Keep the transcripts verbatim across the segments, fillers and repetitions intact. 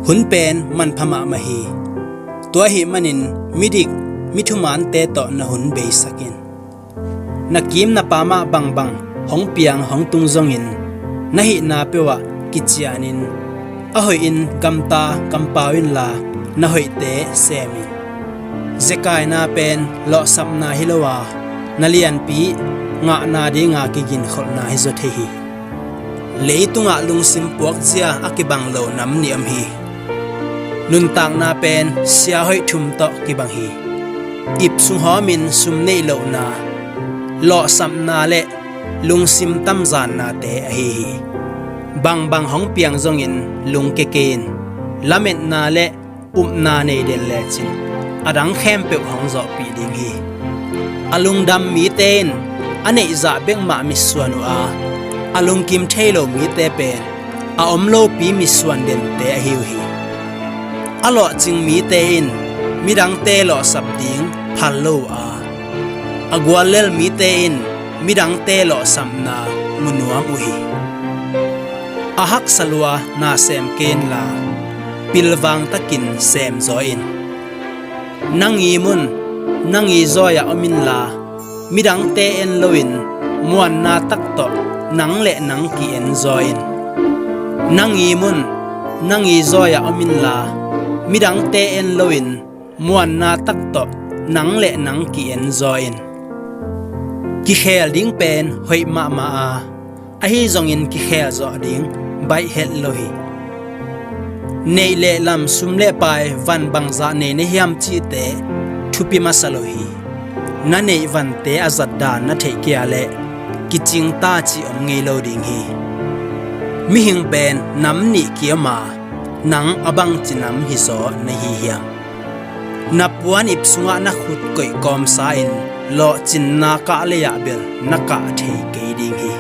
Hun pen manpha mahmah hi. Tua ahih manin midik, mi thumante tawh na hun beisak in. Na kim na pam ah bangbang hong piang hong tung zongin, na hihna peuh ah kicianin, a hoihin gamta kampau inla, na hoihte semin. Zekaina pen lawhsapna hi lo a, na lianpi ngahna dinga kiginkholhna hi zaw thei hi. Leitungah lungsim puakzia a kibang lo nam nih om hi. Nuntakna pen siahoih thum tawh kibang hi. Ip sung hawmin sum neih lohna, lawhsapna le lungsim tamzannate ahi hi. Bangbang hong piang zongin lungke kei in. Lametna le upna nei den lecin a dang khempeuh hong zawhpih ding hi. A lungdam mite in a neihzah bek mah mitsuan uh a, a lungkim thei lo mite pen a om lopi mitsuan dente ahi uh hi. A lawhcing mite in midangte lawhsap ding phal lo uh a, a guallel mite in midangte lawhsapna mu nuam uh hi. A haksa lua na sem kei inla, pilvang takin sem zaw in. Na ngim un, na ngizawi ah om inla, midangte en loin muanna tak tawh nang le nang ki-en zaw in. Na ngim un, na ngizawi ah om inla, midangte en loin muanna tak tawh nang le nang ki-en zaw in. Kikhel ding pen hoih mahmah a, ahi zongin kikhel zawh ding baih het lo hi. Neih le lam, sum le pai, van bangzah nei na hiam cihte thupi masa lo hi. Na neih vante a zatdan na theih kei a leh kicingta cih om ngei lo ding hi. Mihing pen nam nih ki-om a, nang a bangci nam hizaw na hi hiam? Na puanip sungah na khut koih kawmsa in lawhcinna kah lei-ah bel na kah thei kei ding hi.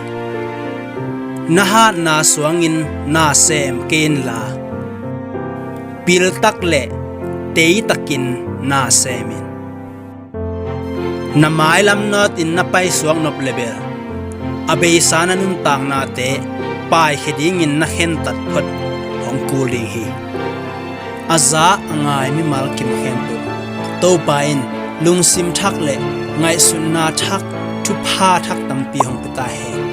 Na hatna suangin na sem kei inla, piltak le teitakin na sem in. Na mailam nawtin na paisuak nop le bel a beisa na nuntaknate paikhia dingin na khentat phot hong kul ding hi. A za a ngai mimal kim khempeuh Topa in lungsim thak le ngaihsutna thak, thupha thak tampi hong pia ta hen.